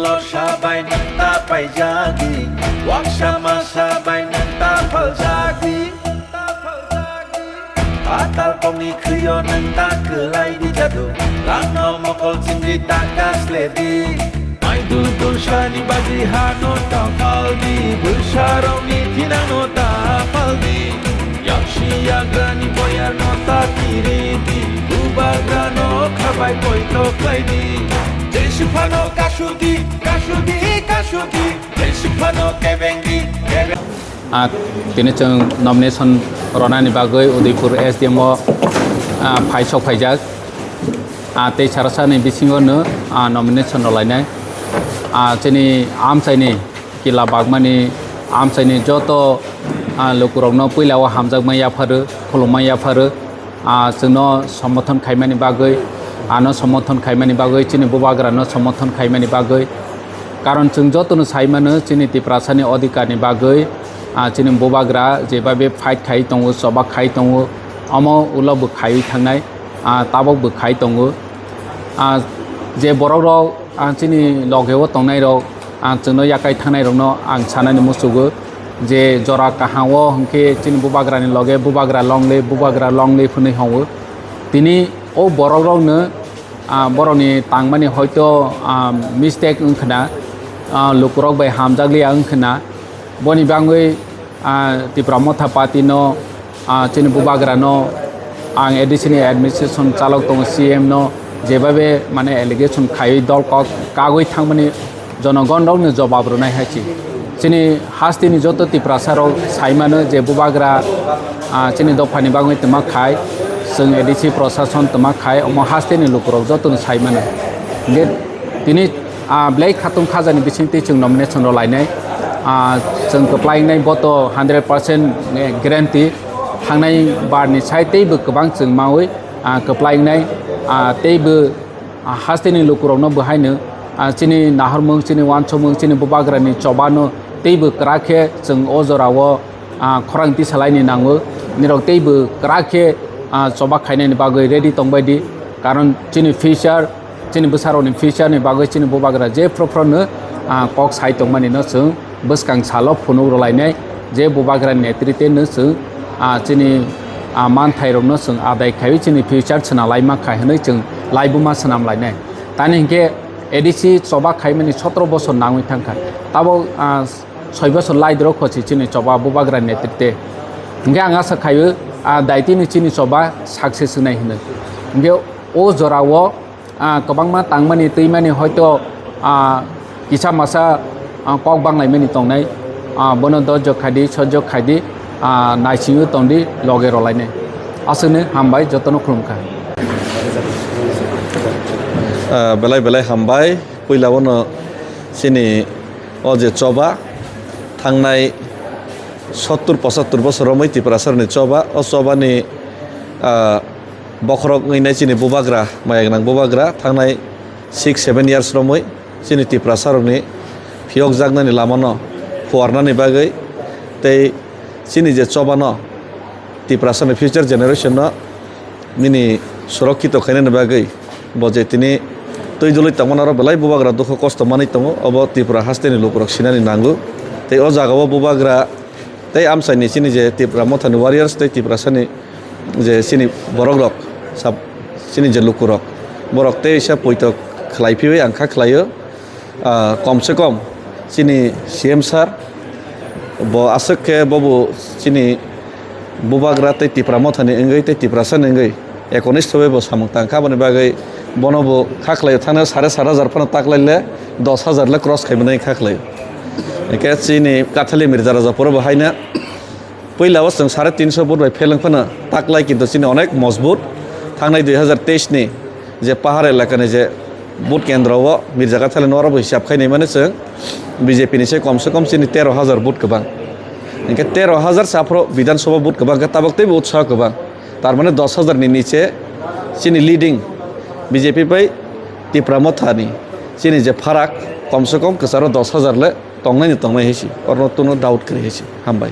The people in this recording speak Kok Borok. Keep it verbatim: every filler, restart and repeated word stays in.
Lorsa bai nwng ta paijak di, waksa masa bai nwng ta phaljak di. Patal kokni khwio nwng ta kwlai di jadu, rangno mokol chimri ta kasle di. Mai dul dul sani bagwi hano ta pal di, bwsarokni thinangno ta pal di. Yaksi yagrani boyarno ta kiri di, bubagrano khabai poito khlai di. Jesi phano kasudi, kasudi, kasudi, jesi phano kebengdi, kebeng. Ah, tini chwng nomination ronani bagwi Udaipur S D M o, ah, phai sok phaijak. Ah, tei sarasani bisingo no, ah, nomination rolainai. Ah, chini amchaini kila bagmani amchaini joto, ah, lukurokno puila o hamjakma yapharo, khulumma yapharo. Ah, chwngno somorthon khaimani bagwi, ano somorthon khaimani bagwi, chini bubagrano somorthon khaimani bagwi. Karon chwng jotono sai mano, chini Tiprasani odhikarni bagwi, ah, chini bubagra jebabe fight khai tongo, choba khai tongo, omo ulo bo khaiwi thangnai, ah, tabok bo khai tongo. Ah, je borokrok, ah, chini logeo tongnairok, ah, chwngno yakai thangnairokno ang sanani muchugo je jora kaham o hwnkhe chini bubagrani loge bubagra longle, bubagra longle phwnwi hwngo. Tini o borokrokno, ah, borokni tangmani hoito, ah, mistake wngkhwna, ah, lukurok bai hamjakliya wngkhwna. Boni bangwi, ah, Tipra Motha Party no, ah, chini bubagra no, ang A D C ni administration chalok tongo, C M no jebabe mane allegation khaiwi dol kok kagwi thangmani jonogon rokni jobab rwnai hai se. Chini hasteni joto Tiprasa rok sai mano je bubagra, ah, chini dophani bagwi twma khai, chwng A D C prosason twma khai, omo hasteni lukurok jotono sai mano. Hingke tini, ah, belai khatung khajani bisingtwi chwng nomination rok lainai. Ah, chwng kwplai wngnai boto hundred percent guarantee. Thangnai barni sai teibo kwbang chwng maui, ah, kwplai wngnai, ah, teibo, ah, hasteni lukurokno bo haino, ah, chini nahormung, chini wansukmung, chini bubagrani chobano teibo kwrak khe chwng o jorao, ah, khorang tisalaini nango. Nirok teibo kwrak khe, ah, choba khainani bagwi ready tongbai di. Karon chini future, chini bwsarokni future ni bagwi chini bubagra je phro phro no, ah, kok sai tongmani no chwng bwskang salo phunuk rwlainai, je bubagra netrite no chwng, ah, chini, ah, manthairokno chwng adai khaiwi chini future swnam laima kha hwnwi chwng laibuma swnam lainai. Tani hinkhe A D C choba khaimani sotro bosor nangwi thangkha. Tabok, ah, soi bosor lai doro khosi chini choba bubagra netrite. Hinkhe ang asa khaio, ah, daitini chini choba success wngnai hwnwi. Hinkhe o jorao, ah, kwbangma tangmani twimani hoito, ah, kisa masa, ah, kok banglaimani tongnai, ah, bono dojok khaidi, sojok khaidi, ah, naisingwi tongdi, loge rolainai. Aswkno hambai, jotono khulumkha. Ah, belai belai hambai. Puila bono chini o je choba thangnai sottur pochattur bosor romwi Tiprasarni choba, o chobani, ah, bokhorok wngwi nai chini bubagra, maya gwnang bubagra, thangnai six seven years romwi chini Tiprasarokni phiyokjaknani lamano phuarnani bagwi tei chini je chobano Tiprasarni future generation no nini surokkito khainani bagwi bo je tini twi dului tongmani oro belai bubagra dukhu kosto manwi tongo, obo Tripura hasteni lukurok sinani nango. Tei o jagao bubagra tei amchaini chini je Tipra Mothani warriors tei Tiprasani je chini borokrok, sab-, chini je lukurok, borok teisa poito khlai phiwi ang kha khlaio. Ah, kom se kom chini C M sir bo aswk khe bobo chini bubagra tei Tipra Mothani wngwi tei Tiprasani wngwi ekonishto bai bo samung tang kha, aboni bagwi bono bo kha khlaio, thangna sare sat hajar phano taklaile dos hajar le cross khaimani kha khlaio. Hingkhe chini Kathali Mirza Rajapuro bo haino puila o chwng sare tinso vote bai pheleng phano taklai, kintu chini onek mojbut. Thangnai dui hajar teis ni je pahar elakani je vote kendro o Mirza Kathali no oro bo hisab khai nai mani chwng B J P ni se kom se kom chini tero hajar vote kwbang. Hingkhe tero hajar se aphuru Bidhan Sabha vote kwbang khe tabok teibo utsaho kwbang. Tar mane dos hajar ni niche chini leading B J P bai Tipra Mothani chini je pharak kom se kom kwcharo dos hajar le tongnai ni tongnai hai se, oro no doubt kwrwi hai se. Hambai.